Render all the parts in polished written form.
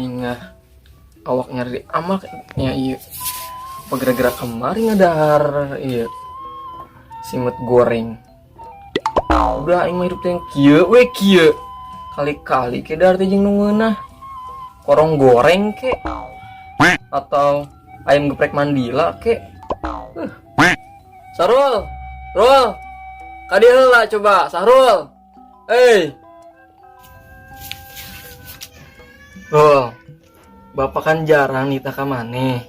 Aing ah awak nyari amak nya ieu. Apa gara-gara kemarin ngadahar ieu simet goreng. Udah aing mah hidup teh kieu we kieu. Kali-kali ke dahar teh jeung nu ngeunah. Korong goreng ke atau ayam geprek Mandila ke. Sarul, Rul, kadieu heula coba, Sahrul. Hei. Rul, bapak kan jarang nitah ka maneh.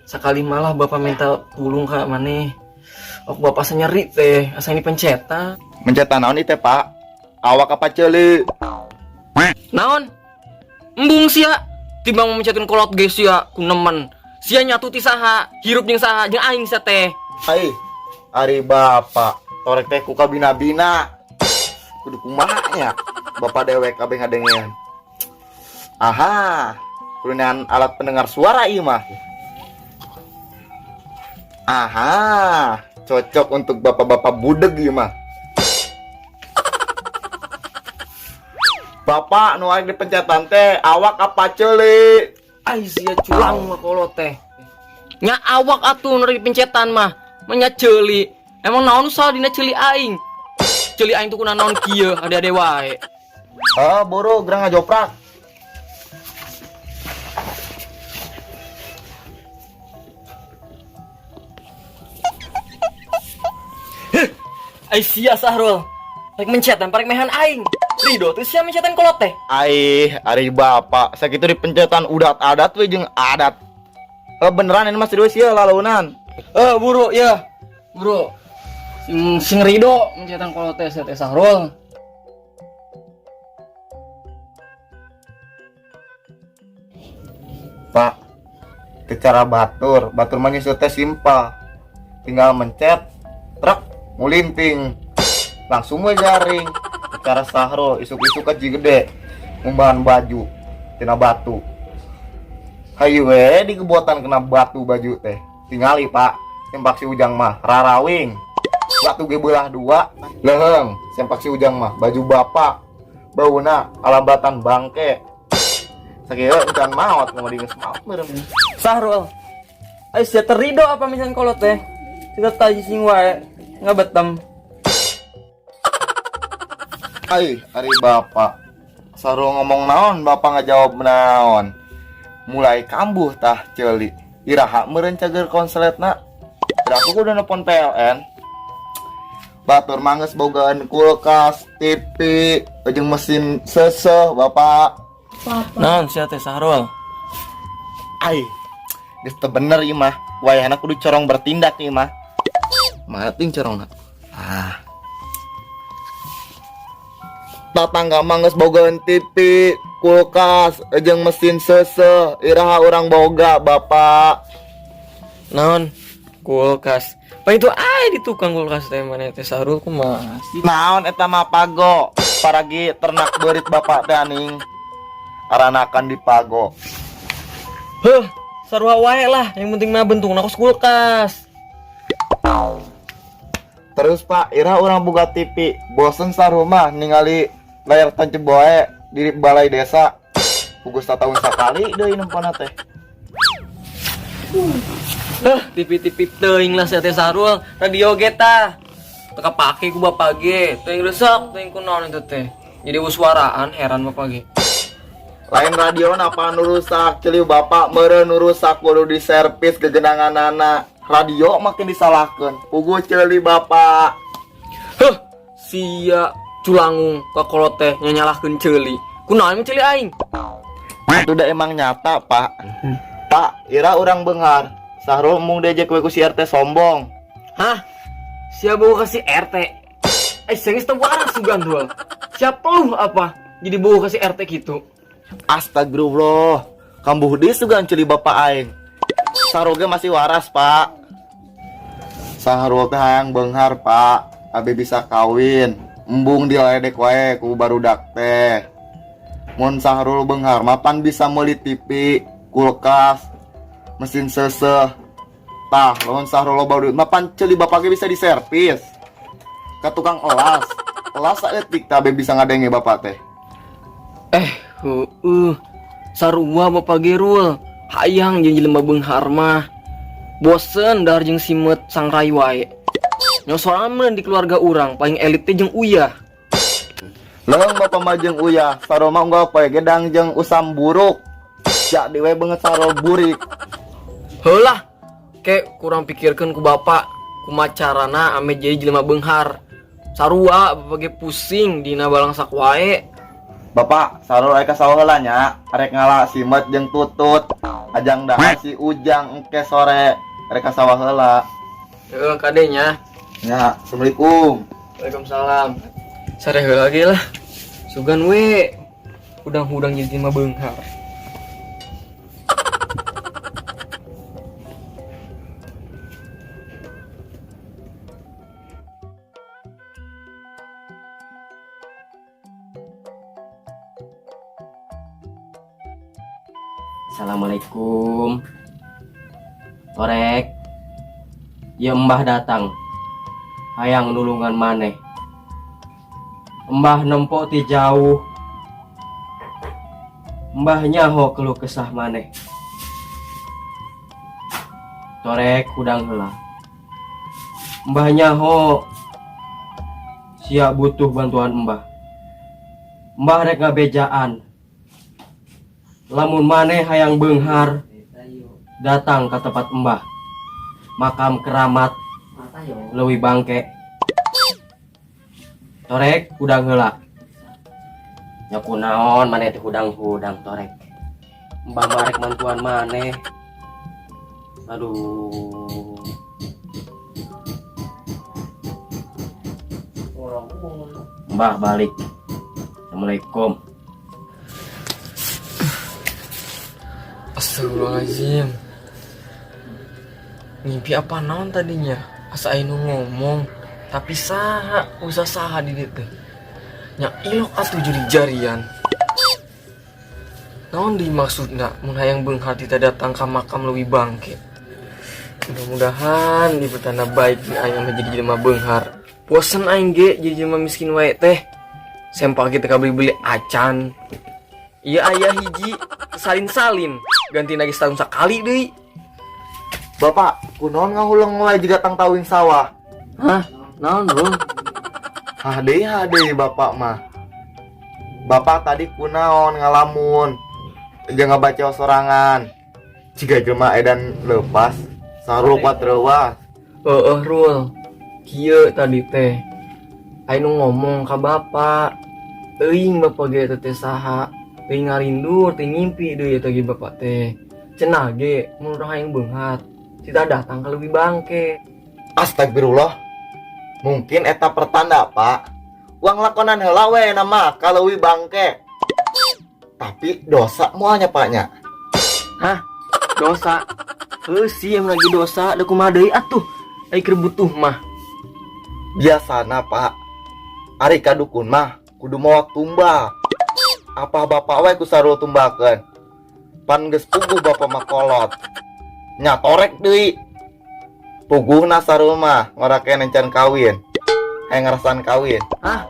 Sakali malah bapak minta tulung ka maneh. Aku bapak asa nyeri teh, asa ini pencetan. Mencetan naon ieu teh, Pak? Awak apa ceuli? Naon? Embung sia, timbang mencetin kolot ge sia ku nemen. Sia nyatu ti saha, hirup jeung saha, jeung aing sia teh. Ai, ari bapak torek teh ku kabina-bina. Kudu kumaha nya? Bapak dewek kabeh ngadengean. Aha, kudu alat pendengar suara ieu mah. Aha, cocok untuk bapak-bapak budeg ieu mah. Bapak nu arek dipencetan teh awak apa ceuli? Ai sia culang mah kolot teh. Nya awak atuh nu dipencetan mah, menya ceuli. Emang naon salah dina ceuli aing? Ceuli aing tuh kuna naon kieu ade-ade wae. Oh, buru gerang ngajoprak. Ai sia Sahrul. Rek mencetan parek mehan aing. Ridho tuh sia mencetan kolot teh. Aih, ari bapak sakitu dipencetan udat adat we jeung adat. Beneran ini mah serius ya lalaunan. Buru ya. Buru. Sing, sing Ridho mencetan kolot teh sia teh Sahrul. Pak, secara batur, batur mah nyusul teh simpel. Tinggal mencet, truk, mulinting. Langsung we garing. Secara Sahrul, isuk-isuk ke gede, ngumbahan baju, tina batu. Hayu we digebotan kena batu baju teh. Tingali Pak, sempak si Ujang mah rarawing. Batu ge beulah dua, leheng, sempak si Ujang mah baju bapak. Bauna alambatan bangke. Sakieu encan maot ngomong di geus maot meureun. Sahrul. Ai sia terido apa misalnya kolot teh? Kita taji sing wae ngabetem. Ai, ari bapak. Sahrul ngomong naon, bapak ngajawab naon. Mulai kambuh tah ceuli. Iraha meureun cager konsletna. Aku udah nelpon PLN. Batur mah geus bogaan kulkas, TV, jeung mesin seuseuh bapak. Naon sia teh Sahrul? Ai, geus teu bener ieu mah. Wayahna kudu corong bertindak ieu mah. Mating corongna. Ah. Tatangga mah geus bogaan TV, kulkas, jeung mesin seuseuh. Iraha urang boga, Bapak. Naon? Kulkas. Pak itu ai di tukang kulkas teh mana teh Sahrul kumaha sih? Naon eta mah pago? Paragi ternak beurit bapak teh aning. Aranakan di pago. Heuh, sarua wae lah, yang penting mah bentukna kos kulkas. Terus Pak, ira urang boga TV, bosen sarumah ningali layar tancep boe di balai desa. Pugus tahun sakali deui nempona teh. Heuh, TV-TV teuing lah sia teh Sahrul, radio ge tah. Teu kapake ku bapak ge, teuing rusak, teuing ku naon itu teh. Jadi suaraan heran bapak ge. Lain radio napa nu rusak, ceuli bapak meureun nu rusak kudu diservis gegenanganana. Radio makin disalahkeun. Puguh ceuli bapak. Heuh, sia culangung ka kolot teh nyanyalahkeun ceuli. Kunaon emang ceuli aing? Itu udah emang nyata, Pak. Pak, ira urang beunghar. Sahrul mung diejek we ku si RT sombong. Hah? Sia bawa ka si RT? Eh, sia geus teu waras sugan Rul. Siapa lu apa? Jadi bawa ka si RT gitu. Astagfirullah. Kambuh deui sugan ceuli bapak aing. Sahrul ge masih waras, Pak. Sahrul teh hayang beunghar, Pak. Abe bisa kawin. Embung diledek wae ku barudak teh. Mun Sahrul beunghar mah pan bisa meuli TV, kulkas, mesin seuseuh. Tah, lamun Sahrul loba duit mah pan ceuli bapak ge bisa diservis. Ka tukang elas. Elas saeutik tah abe bisa ngadenge bapak teh. Heueuh. Sarua Bapak Gerul, hayang jeung jelema beunghar mah. Bosen dahar jeung simeut sangrai wae. Nyosorameun di keluarga urang paling elit teh jeung uyah. Leung Bapak mah jeung uyah, Sarul mah unggal poe gedang jeung usam buruk. Jadi we beungeut Sarul burik. Heulah, ke kurang pikirkeun ku bapak kumaha carana ame jadi jelema beunghar. Sarua bapak ge pusing dina balangsak wae. Bapak, Sarul aya ka sawah heula nya, arek ngala simet jeung tutut. Ajang dahar si Ujang engke sore arek ka sawah heula. Heeh, kade nya. Nya, Assalamualaikum. Waalaikumsalam. Sare heula ge lah. Sugan we hudang-hudang jadi jelema beunghar. Assalamualaikum. Torek. Ya Mbah datang. Hayang nulungan maneh. Mbah nempok ti jauh. Mbah nyaho keluh kesah maneh. Torek hudang heula. Mbah nyaho sia butuh bantuan Mbah. Mbah rek ngabejaan. Lamun maneh hayang beunghar datang ke tempat Mbah. Makam keramat leuwih bangke. Torek hudang heula. Nya kunaon maneh teh hudang-hudang torek. Mbah mah rek mantuan maneh. Aduh. Mbah balik. Assalamualaikum. Astagfirullahaladzim. Mimpi apa naon tadinya? Asa anu ngomong, tapi saha, usah saha di dieu teh. Nya ilok atuh jadi jarian. Naon deui maksudna mun hayang beunghar tita datang ka makam leuwih bangke. Mudah-mudahan di pertanda baik di aing mah jadi jelema beunghar. Bosen aing ge jadi jelema miskin wae teh. Sempak kita kabeli-beli acan. Iya ayah hiji salin-salin ganti lagi setahun sekali deui. Bapak, kunaon ngahuleng wae jiga tangtawing sawah? Hah? Naon, Bro? Hade hade bapak mah. Bapak tadi kunaon ngalamun. Jeung ngabaca sorangan. Jiga jelema edan lepas, sarul kuat reuas. Heeh, Rul. Kieu tadi teh. Aing nu ngomong ka bapak. Euing bapak ge teh saha? Teuing ngarindur, teuing ngimpi deui eta ge bapak teh. Cenah ge mun urang hayang beunghar, cita datang ka leuwih bangke. Astagfirullah. Mungkin eta pertanda, Pak. Uang lakonan heula we nama ka leuwih bangke. Tapi dosa moal nya, Pak nya. Hah? Dosa? Heuh sih yang lagi dosa, da kumaha deui atuh? Ai keur butuh mah. Biasana, Pak. Ari ka dukun mah kudu mawa tumbal. Apa bapak we ku sarul tumbalkeun? Pan geus puguh bapak mah kolot. Nya torek deui. Puguhna sarul mah ngora keneh can kawin. Hayang ngarasaan kawin. Hah?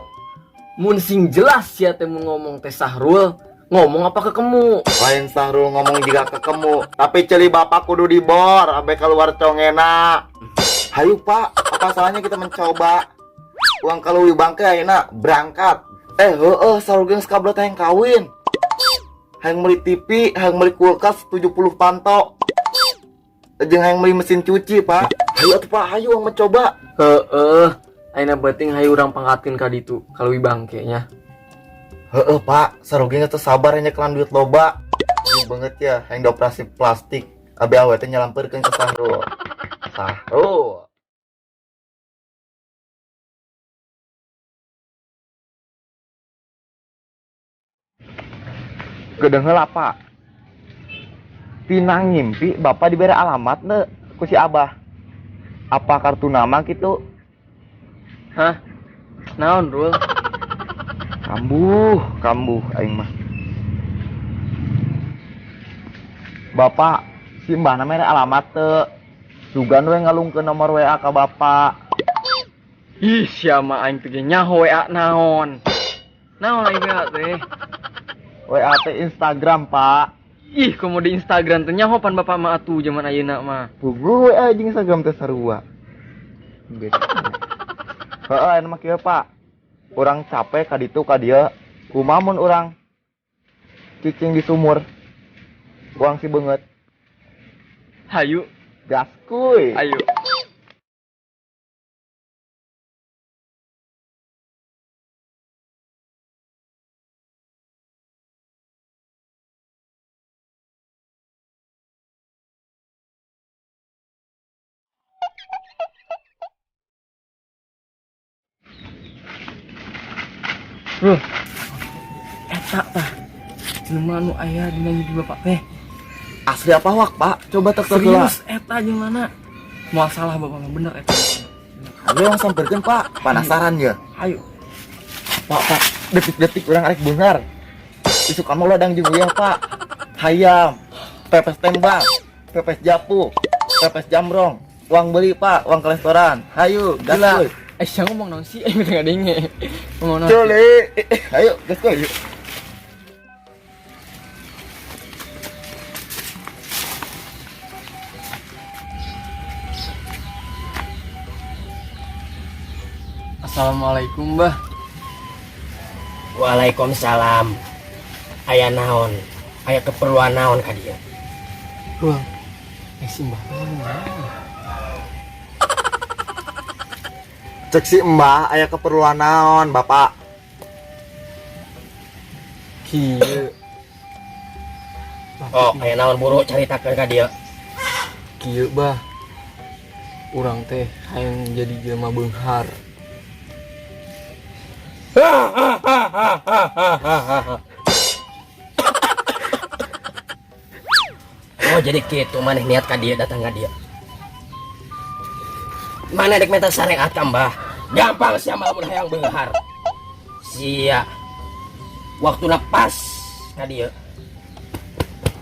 Mun sing jelas sia teh mun ngomong teh Sahrul, ngomong apa kekemu? Lain Sahrul ngomong juga kekemu, tapi ceuli bapak kudu dibor ambe keluar congena. Hayu Pak, apa salahnya kita mencoba? Uang kalau bangke ayeuna berangkat. Heeh, Sahrul geus kablot hayang kawin. Hayang meuli TV, hayang meuli kulkas 70 panto. Jeung hayang meuli mesin cuci, Pak. Hayu atuh Pak, hayu urang mencoba. Heeh, ayeuna beuting hayu urang pangkatkeun ka ditu, ka leuwih bangke nya. Heeh, Pak, Sahrul ge teu sabar nyekelan duit loba. Ieu beungeut ya, hayang dioperasi plastik. Abe awe teh nyalampeurkeun ka Sahrul. Sahrul. Gedeng heula, Pak. Tina ngimpi bapak diberi alamat ne ku si Abah. Apa kartu nama gitu? Hah? Naon, Rul? Kambuh, kambuh aing mah. Bapak, si Mbah na mere alamat teu. Sugan we ngalungkeun nomor WA ka bapak. Ih, sia mah aing teh nyaho WA naon. Naon aing WA teh? WA teh Instagram, Pak. Ih, komo di Instagram teh nyaho pan bapak mah atuh zaman ayeuna mah. Puguh we jeung Instagram teh sarua. Beda. Heeh, anu mah kieu, Pak. Urang capek ka ditu ka dieu. Kumaha mun urang cicing di sumur? Buang si beungeut. Hayu, Gas kuy. Ayo. Bro, eta tah jelema nu aya dina mimpi bapak teh. Asli apa wak, Pak? Coba tek tek heula. Serius, eta jelema. Moal salah bapak mah, bener eta. Ayo langsung samperkeun, Pak. Penasaran ya. Ayo. Pak, Pak, detik-detik urang arek beunghar. Isuk kamu ladang jeung uyah, Pak. Hayam, pepes tembang, pepes japu, pepes jamrong. Uang beli, Pak, uang ke restoran. Hayu, gas Gila. kuy. Eh, siapa ngomong naon sih? Eh, minta ngadenge. Ngomong naon? Culi. Ayo, gas kuy. Assalamualaikum, Bah. Waalaikumsalam. Aya naon? Aya keperluan naon ka dieu? Ruang. Eh, si Mbah ngomong naon? Cek si Mbah aya keperluan naon, Bapak? Kieu. Oh, aya naon buru caritakeun ka dieu. Kieu, Bah. Urang teh hayang jadi jelema beunghar. Oh, jadi kitu maneh niat ka dieu datang ka dieu. Maneh dek minta syariat ka Mbah. Gampang sia mah lamun hayang beunghar. Sia. Waktuna pas ka dieu.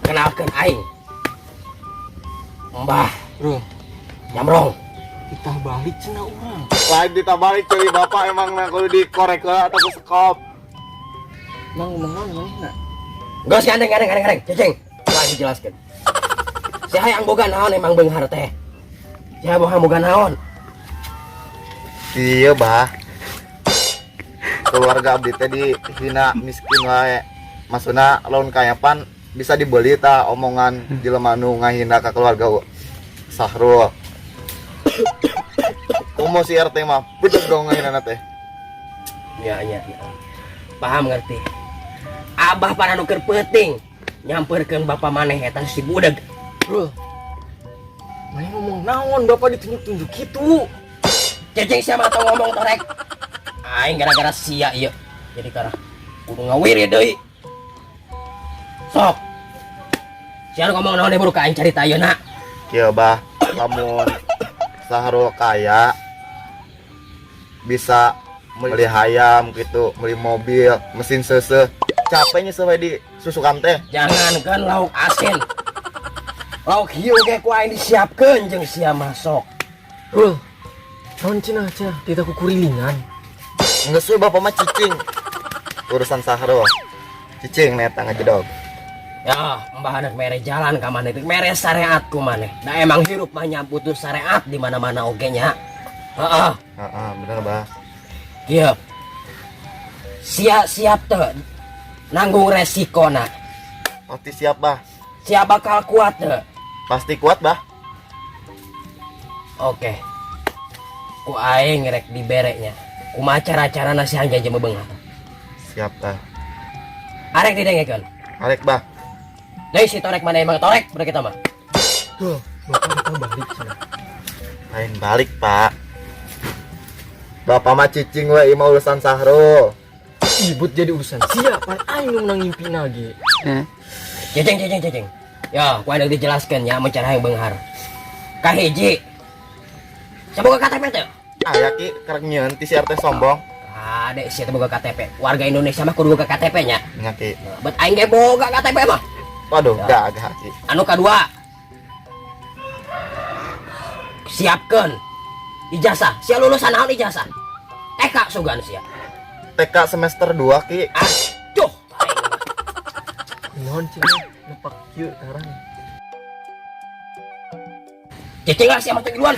Kenalkeun aing. Mbah. Bro. Nyamrong. Kita balik cenah urang. Lain kita balik curi bapak emang na kudu dikorek heula atau ku sekop. Mang ngomong naon manehna? Geus gandeng gandeng gandeng gandeng. Ceceng. Lain dijelaskeun. Si hayang boga naon emang beunghar teh? Si hayang boga naon? Iya, Bah. Keluarga abdi teh dihina miskin wae. Maksudna lamun kaya pan bisa dibeli ta omongan jelema nu ngahina ka keluarga Sahrul. Komo si RT mah bedeg dong ngahina teh. Ya, ya, ya. Paham ngerti. Abah para nu keur peuting nyamperkeun bapa maneh eta si budeg. Bro. Maneh ngomong naon bapak ditunjuk-tunjuk kitu? Ceceng siapa tau ngomong torek. Aing gara-gara sia ieu. Jadi karah kudu ngawiri deui. Sok. Sia ngomong naon buru ka aing carita ayeuna. Kieu Bah, lamun Sahrul kaya bisa beli hayam gitu, beli mobil, mesin seuseuh. Capeknya sesuai di susukan teh. Jangankan lauk asin. Lauk hiu ge ku aing disiapkeun jeung sia masok. Bro. Naon cenah cenah tita kukurilingan. Geus we bapak mah cicing. Urusan Sahrul. Cicing neta ngajedog. Ya, mbah anak mere jalan ka maneh, mere syariat ku maneh. Da emang hirup mah nyamputu syariat di mana-mana oge nya. Heeh. Heeh, bener Bah. Kieu. Sia siap teu nanggung resikona. Pasti siap, Bah. Sia bakal kuat teu? Pasti kuat, Bah. Oke. Ku aing rek diberenya. Kumaha cara-carana si hayang jelema beunghar? Siap, Bah. Arek didengekeun. Arek, Bah. Deui si torek mana emang torek budak kita mah. Tuh, bapak kita balik cenah. Lain balik, Pak. Bapak mah cicing we ieu mah urusan Sahrul. Ibut jadi urusan sia, pan aing nu menang ngimpina ge. Heh. Cicing, cicing, cicing. Ya, ku aing dijelaskeun nya mun cara hayang beunghar. Kahiji. Saboga KTP teu? Aya ki kerek nyieun ti si RT sombong. Ade sia teh boga KTP. Warga Indonesia mah kudu boga KTP nya. Nya ki. Bet aing ge boga KTP mah. Waduh, Ya. gagah ki. Anu kadua. Siapkeun ijazah. Sia lulusan naon ijazah? TK sugan sia. TK semester 2 ki. Aduh, aing mah. Naon cenah? Bapak kieu tarang. Cicing lah sia mah duluan.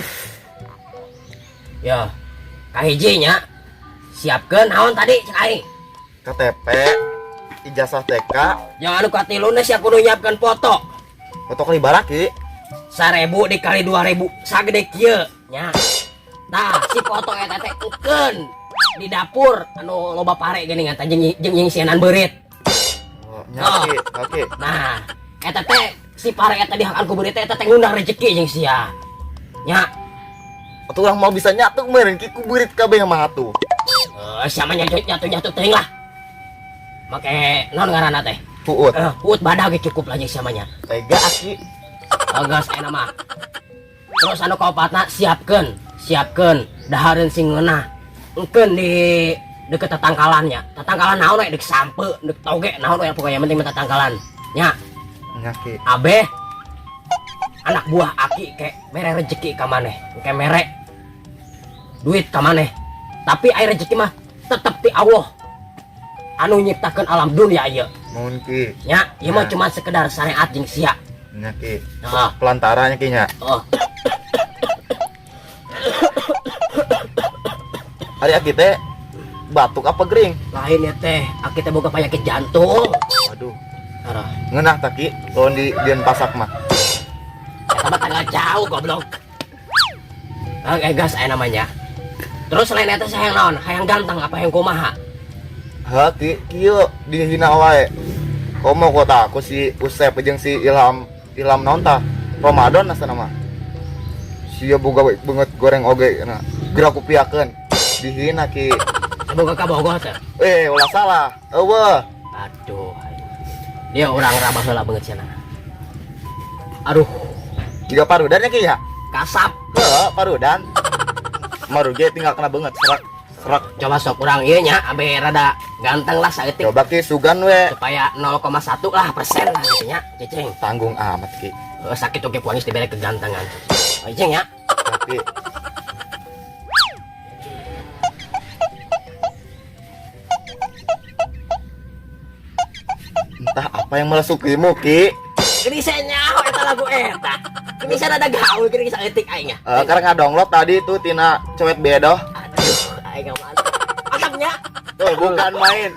Ya. Kahiji nya. Siapkeun naon tadi cek aing. KTP, ijazah TK, Jangan anu katiluna sia kudu nyiapkeun foto. Foto kali baraki. 1000 dikali 2000 sagede kieu nya. Tah, si foto eta teh engkeun di dapur anu loba pare geuningan tah jeung jeung nyingsieunan beurit. Oh, nya Ki, oke. Nah, eta teh si pare eta dihakan ku beurit teh eta teh ngundang rezeki jeung sia. Nya, Atuh urang mau bisa nyatu meureun Ki ku beurit kabeh mah atuh. Eh, sia mah nyatu nyatu nyatu teuing lah. Make naon ngaranna teh? Puut. Eh, puut badag ge cukup lah jeung sia mah nya. Tega Aki. Geus aya mah. Terus anu kaopatna siapkeun, siapkeun dahareun sing ngeunah. Engkeun di deket tetangkalannya. Tetangkalan naon we, dek sampe, dek toge naon we pokoknya penting mah tetangkalan. Nya, Nya Ki. Abeh anak buah Aki ke mere rezeki ka maneh, ke mere duit ka maneh. Tapi aya rezeki mah tetep ti Allah anu nyiptakeun alam dunia ieu. Nuhun Ki. Nya, ieu mah Ya. cuma sekedar syariat jeung sia. Nya Ki. Heeh. Pelantaranya Ki nya. Oh, Ari Aki teh batuk apa gering? Lain ya teh, Aki teh boga penyakit jantung. Waduh, Arah, ngeunah tah Ki, lawan di dieun pasak mah. Eta mah tanggal jauh goblok. Oke, gas aya namanya. Terus selain eta saya hayang naon? Hayang ganteng apa hayang kumaha? Heuh Ki, kieu dihina wae. Komo kota aku si Usep jeung si Ilham, Ilham naon tah? Ramadan asana mah. Sia boga we beungeut goreng oge na. Geura kupiakeun. Dihina Ki. Boga kabogoh teh. Eh, ulah salah. Eueuh. Aduh. Dia orang rabah heula beungeut cenah. Aduh, Jiga parudan ya Ki ya? Kasap. Heuh, parudan. Maruge tinggal kena beungeut serak serak. Coba sok urang ieu nya abe rada ganteng lah saeutik Coba Ki sugan we. Supaya 0,1 lah persen lah gitu nya, cicing. Tanggung amat Ki. Eh, sakit oge puanis dibere kegantengan. Oh, cicing ya. Tapi entah apa yang melesukimu Ki. Gini saya nyaho eta lagu eta. Gini saya rada gaul, gini saeutik aing nya. Eh, karena ngadonglo tadi tuh tina cewek bedoh. Aduh, aing mantap. Mantapnya. Tuh, bukan main.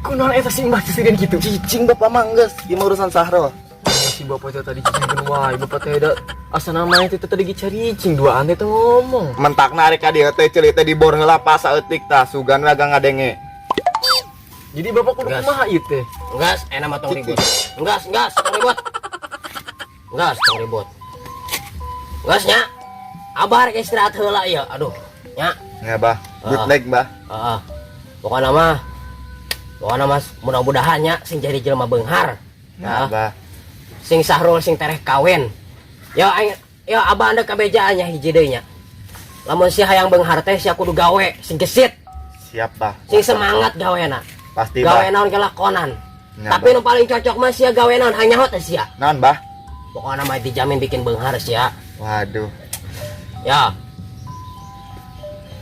Kunaon eta sih mbah sesirian kitu? Cicing bapak mah geus, ieu mah urusan Sahrul. Si bapak teh tadi cicingkeun wae, bapak teh da asa namanya teh tadi ge caricing duaan teh teu ngomong. Mentakna arek ka dieu teh ceuli teh dibor heula pas saeutik tah sugan we agak ngadenge. Jadi bapak kudu Gas. kumaha ieu teh? Gas, enak mah tong ribut. Gas, gas, tong ribut. Gas, tong ribut. Gas nya. Abah rek istirahat heula ieu. Aduh, nya. Ya bah, good Ah. leg bah. Heeh. Pokokna mah mudah-mudahan nya sing jadi jelema beunghar. Ya Heeh. bah. Sing Sahrul sing tereh kawin. Ya aing ya abah anda kabejaannya hiji deui nya. Lamun si hayang beunghar teh sia kudu gawe sing gesit, Siap bah. sing semangat gawena. Pasti Gawe bah. naon kelakonan. Ya, Tapi bah. nu paling cocok mah sia gawe naon hanya nyaho teh sia. Naon bah? Pokokna mah dijamin bikin beunghar sia. Waduh. Ya.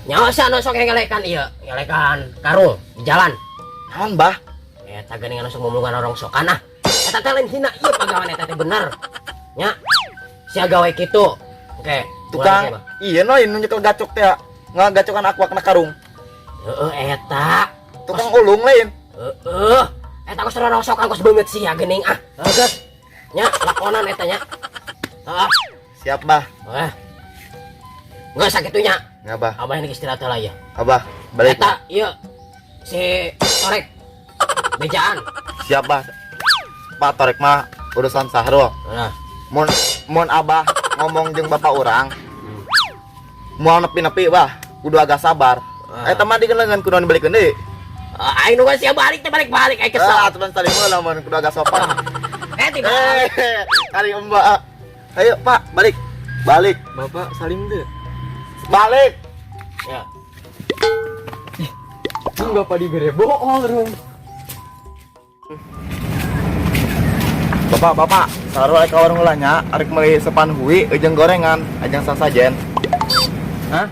Nyawa sia anu sok ngelekan ieu, ngelekan karung di jalan. Naon bah? Eta geuning anu sok ngomongkeun rongsokan ah. Eta teh lain hina ieu pagawean eta teh bener. Nya. Sia gawe kitu. Oke, Tukang iya no nu nyekel gacok teh ngagacokan aqua kena karung. Heeh eta. Tukang ulung lain. Heeh. Eta kos rongsokan kos beungeut sia geuning ah. Heuh geus. Nya lakonan eta nya. Heeh. Siap bah. Wah. Geus sakitunya. Ya bah. Abah ini istirahat heula ya. Abah balik. Eta ieu si Torek. Bejaan. Siap bah. Pak Torek mah urusan Sahrul. Nah, Mun mun abah ngomong jeung bapak urang moal nepi-nepi bah, kudu agak sabar. Ah. Eta mah digelengan kudu dibalikeun deui. Aing nu sia balik teh balik-balik aing kesel. Ah, aturan saling heula mun kudu agak sopan. Eh, tiba. Eh, kali mbak. Ayo Pak, balik. Balik, Bapak salim teu? Balik. Ya. Cung bapak dibere bohong rum. Bapak, bapak, Sahrul arek ka warung heula nya, arek meuli sepan hui jeung gorengan, ajang sasajen. Hah?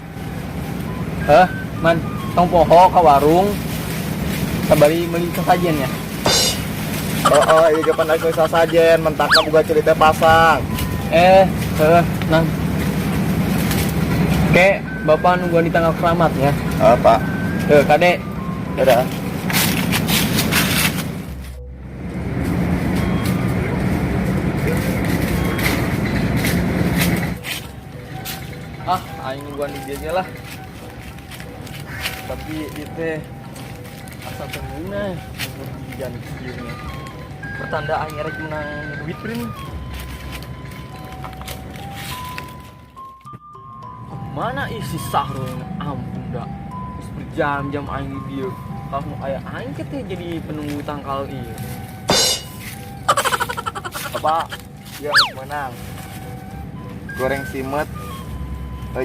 Hah, man, tong poho ka warung. Sabari meuli sasajen ya. Oh, iya kapan aku sasajen, mentakna boga cerita pasang. Eh, heuh, nang. Ke, bapak nungguan di tangkal keramat ya. Oh, Pak. Heuh, kade. Dadah. Ah, aing nungguan di dieu lah. Tapi ieu teh asa teu ngeunah hujan kieu nya. Pertanda aing rek menang duit rin. Mana ih si Sahrul, ampun dah. Terus berjam-jam aing di dieu. Kalau nu aya aing ke teh jadi penunggu tangkal ieu. Bapak, dia geus menang. Goreng simet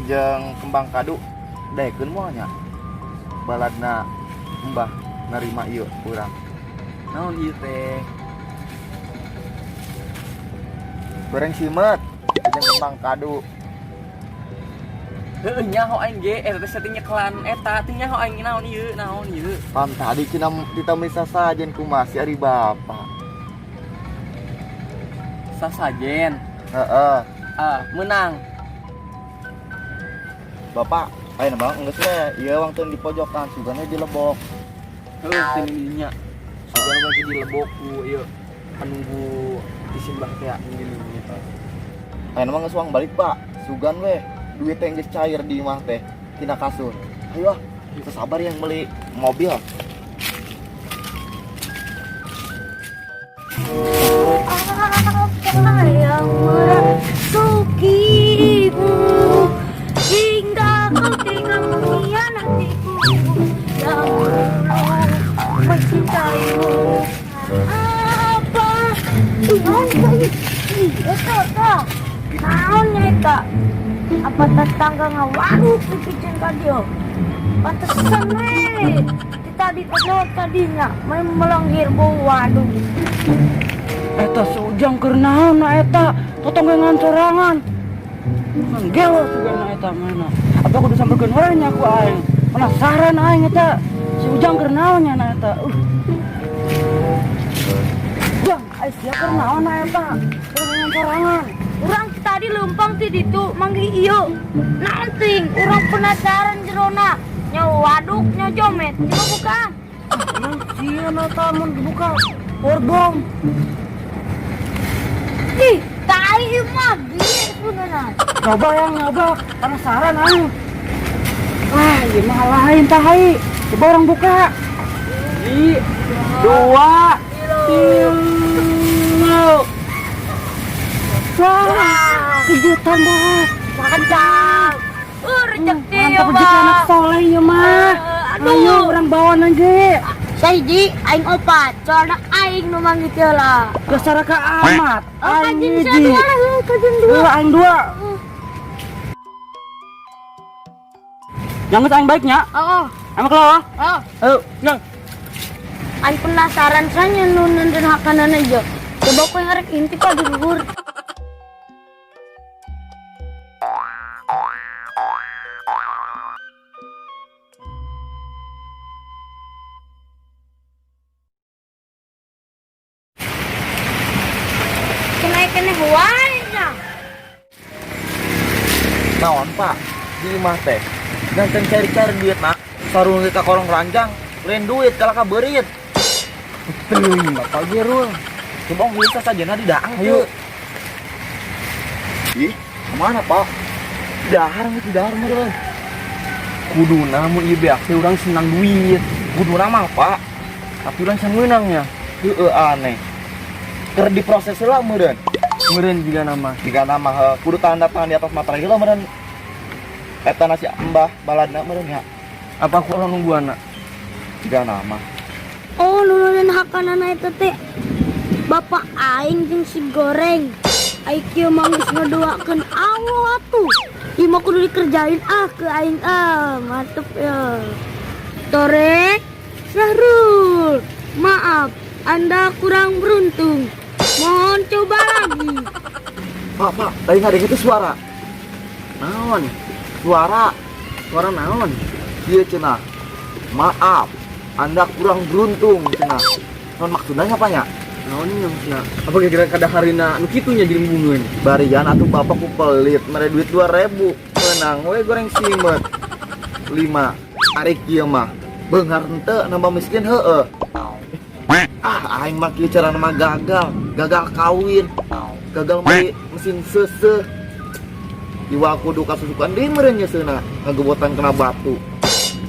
jeung kembang kadu daekeun moal nya. Baladna Mbah nerima ieu urang. Naon ieu teh? Goreng simet jeung kembang kadu. Heueuh, nyaho aing ge eta teh settingnya kelan eta teh nyaho aing naon ieu, naon ieu. Pam tadi cenah ditamui sasajen kumaha si ari bapak. Sasajen. Heeh. Ah, menang. Bapak, ayeuna mah geus we, ieu wangtun di pojokan sugana di lebok. Heuh, teu nya. Sugana mah di lebok ku ieu penunggu di simbah teh ngilinya. Ayeuna mah geus uang balik, Pak. Sugan we, duit teh geus cair di imah teh tina kasur. Ayo ah, kita sabar yang beli mobil. Apa yang merasukimu hingga kau tega mengkhianatiku yang dulu mencintaimu? Apa? Ih, naon eta? Ih, eta, eta. Naon eta? Apa tetangga ngawaruk dipicen ka dia? Pantesan we. Ti tadi teh tadinya main melenggir bau waduh. Eta si Ujang keur naon na eta? Totonggengan sorangan. Kan gelo sugana eta mana. Apa kudu sampeurkeun wae nya ku aing. Penasaran aing eta. Si Ujang keur naon nya na eta. Jang, ai sia keur naon na eta? Totonggengan sorangan. Urang tadi leumpang ti ditu manggih ieu. Naon ting? Urang penasaran jerona. Nya waduk nya jomet. Coba buka. Nang sieun eta mun dibuka. Bordom. Ih, tai ieu mah geus beneran. Coba yang nyoba, penasaran aing. Ah, ieu mah lain tai. Coba orang buka. 1, 2, 3. Wah, kejutan dah. Mantap. Rezeki Mantap ya, rezeki anak Bang. soleh ya mah. Aduh. Ayo orang bawa nanti. Sahiji aing opat, soalna aing nu manggih teh lah. Dasar ka amat. Oh, Aing kajin hiji. dua lah, heuh, kajin dua. Dua, aing dua. Yang aing baiknya. Oh, Emang keluar? oh. Ayo, yang. Aing penasaran sanya nu nenden hakanan aja. Coba aku yang rek intip di luhur. Kena wae nya. Naon, Pak? Di imah teh. Jangan cari-cari duit, nak. Sarung ka korong ranjang, lain duit kalah ka beurit. Teuing bapak ge rul. Coba beli sasajena di daang. Ayo. Ih, kemana, Pak? Dahar geus di dahar meureun. Kuduna mun ieu beak teh urang senang duit. Kuduna mah, Pak. Tapi urang can meunang nya. Heueuh aneh. Keur diproses heula meureun. Meureun jiga nama. Jiga nama heuh, kudu tanda tangan di atas materai heula meureun. Eta nasi embah baladna meureun ya. Apa ku urang nungguanna? Jiga nama. Oh, nurunin hakanana eta teh. Bapak aing jeung si goreng. Ai kieu mah geus ngadoakeun awo atuh. Ieu mah kudu dikerjain ah ke aing ah, mantep ya. Torek Sahrul, maaf, Anda kurang beruntung. Mohon coba lagi. Pak, Pak, tadi ngadeng itu suara. Naon? Suara. Suara naon? Iya cenah. Maaf, Anda kurang beruntung cenah. Non maksudnya apa ya? Naon nya maksudna? Apa kira-kira kadaharina nu kitu nya jadi embungeun? Barian atuh bapak ku pelit, mere duit 2000, menang we goreng simeut. 5. Ari kieu mah beunghar henteu nambah miskin heueuh. Ah, aing mah kieu carana mah gagal, gagal kawin, gagal meuli mesin seuseuh. Iwa kudu kasusukan deui meureun nyeuseuhna, ngagebotan kena batu.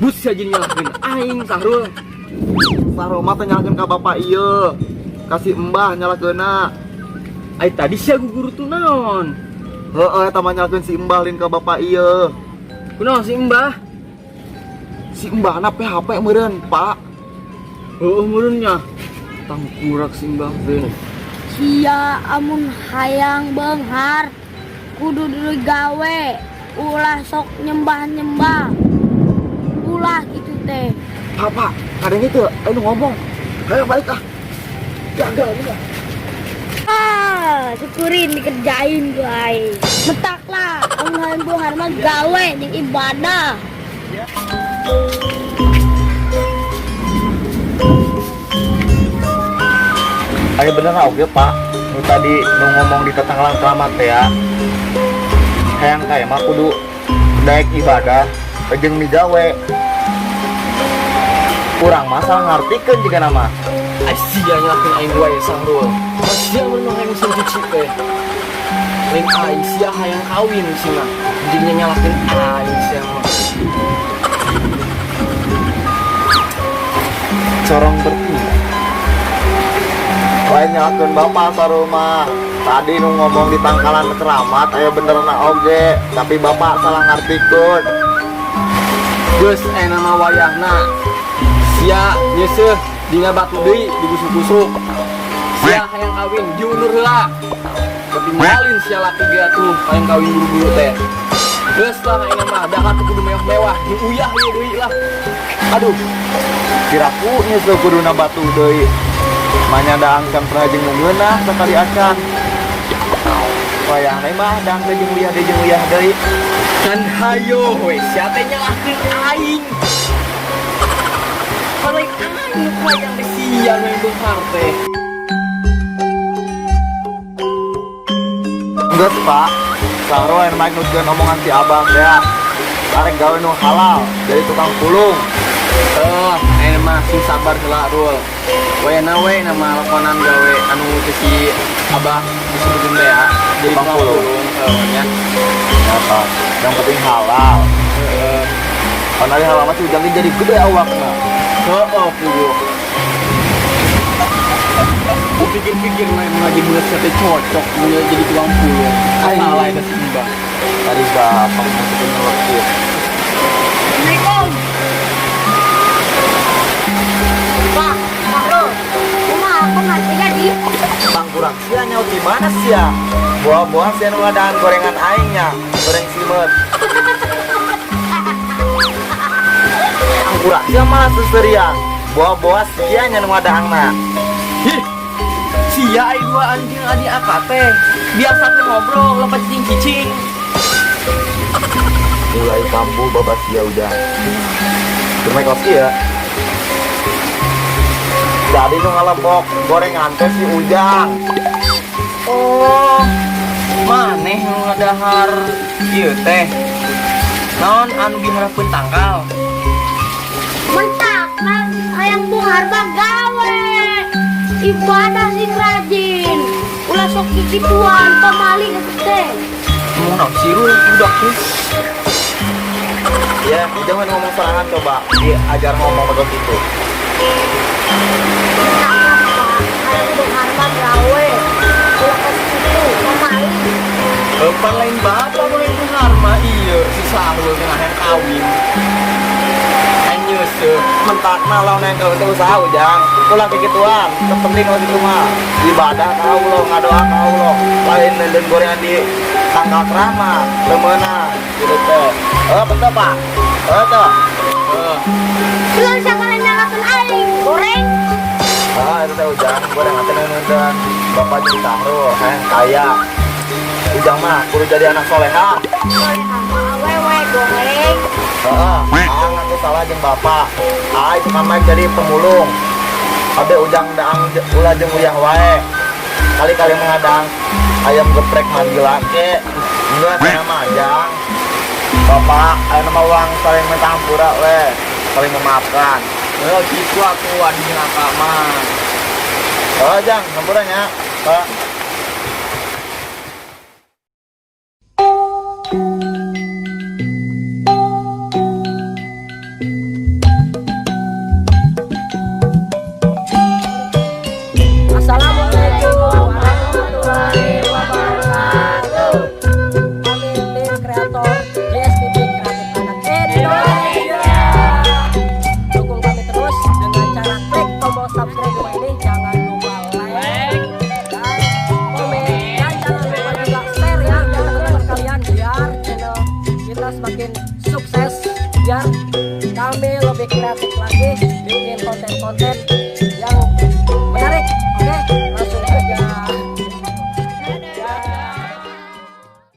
Bus sia jadi nyalahkeun aing, Sahrul. Sahrul mah teh nyalahkeun ka bapak ieu. Kasih embah nyalahkeunna. Ai tadi sia gugur tuh naon? Heeh, eta mah nyalahkeun si embah lain ka bapak ieu. Kunaon si embah? Si embahna PHP meureun, Pak. Heueuh meureun nya. Tangkurak si embah teh. Sia amun hayang beunghar kudu digawe, ulah sok nyembah-nyembah. Ulah gitu teh. Pak, kadang itu, ayo ngomong. Ayo balik ah. Gagal udah. Ah, syukurin dikerjain ku aing. Metak lah, amun hayang beunghar mah gawe jeung ibadah. Ayo bener ah, oke Pak. Nu tadi nu ngomong di tetangga keramat ya. Hayang kaya mah kudu daek ibadah jeung migawe. Kurang masa ngartikeun jiga nama. Ai sia nyalahkeun aing wae, Sahrul. Sia mun hayang mesin cuci teh. Lain aing sia hayang kawin sia mah. Jadinya nyalahkeun aing sia mah. Corong bertindak. Lain nyalahkeun bapak Sahrul mah. Tadi nu ngomong di tangkalan keramat aya benerna oge, tapi bapak salah ngartikeun. Geus aya nama wayahna. Sia nyeuseuh dina batu deui digusuk-gusuk. Sia hayang kawin diundur heula. Ketinggalin sia laki ge atuh hayang kawin buru-buru teh. Geus lah ayeuna mah dahar teh kudu mewah-mewah, diuyah ieu deui lah. Aduh, kiraku nyeuseuh kuduna batu deui. Manya daang can pernah jeung ngeunah sakali acan. Wayahna mah daang teh jeung uyah deui jeung uyah deui. Kan hayo we sia teh nyalahkeun aing. Paling aing nu hayang teh sia nu beunghar teh. Geus Pak, Sahrul aya mah nutkeun omongan si Abang ya. Arek gawe nu halal jadi tukang pulung. Ayeuna mah sing sabar heula Rul. Wayahna we nama lakonan gawe anu teh si Abah disebutkeun teh ya. Jadi Tukang tukang pulung. pulung, heuh nya. Ya, Pak. Yang penting halal. Heeh. Karena di halal mah si Ujang jadi gede awakna. Heeh, kudu. Ku pikir-pikir mah emang lagi bulat teh cocok punya jadi tukang pulung. Aing. Salah eta si Mbah. Tadi bapak masukin nyelekit. Assalamualaikum. Pak, Sahrul, kumaha aku ngerti jadi? Tangkurak sia nyaut di mana sia? Buah-buah sia nu ngadaan gorengan aingnya, goreng simeut. Tangkurak sia malah seserian. Buah-buah sia nya nu ngadaangna. Hih. Sia ai dua anjing adi apa teh? Biasa teh ngobrol lepas cicing-cicing. Mulai kambuh bapak sia udah. Cuma kos ya. Jadi nu ngalempok gorengan teh si Ujang. Oh, maneh nu ngadahar ieu teh. Naon anu diharapkeun tangkal? Mentak, kan hayang beunghar mah gawe. Ibadah sing rajin. Ulah sok kikituan pamali atuh teh. Ngomong naon sih Rul, budak teh? Ya, jangan ngomong serangan coba. Diajar ngomong begitu itu. Mentak lah, Pak. Hayang beunghar mah gawe. Ulah kos kitu pamali. Pan lain bapak nu lain beunghar mah ieu si Sahrul teh hayang kawin. Hayang nyeuseuh. Mentakna lawan yang kau teh usaha Ujang. Ulah kikituan, penting kalau gitu mah. Ibadah ka Allah, ngadoa ka Allah. Lain nenden gorengan di tangkal keramat, temenan gitu teh. Betul Pak. Betul. Belum sakalian nyalakeun aing, goreng. Ah, itu teh Ujang, gorengan teh nenden. Bapak jadi Sahrul, hayang kaya. Ujang mah kudu jadi anak soleha. Soleha mah awewe goreng. Heeh, ah, aku salah jeung bapak. Ah, itu kan mah jadi pemulung. Abe Ujang daang ulah jeung uyah wae. Kali-kali mengadang ayam geprek Mandila ke. Enggak saya mah Jang. Bapak, ayo nama uang saling minta hampura we, saling memaafkan. Oh, gitu aku adi jeung akak mah. Oh, Jang, hampura nya. Pak. Assalamualaikum warahmatullahi wabarakatuh. Kami tim kreator JSTV Kreatif Anak Indonesia. Dukung kami terus dengan cara klik tombol subscribe di bawah ini. Jangan lupa like dan komen dan jangan lupa juga share ya ke teman-teman kalian biar channel kita semakin sukses, biar kami lebih kreatif lagi bikin konten-konten.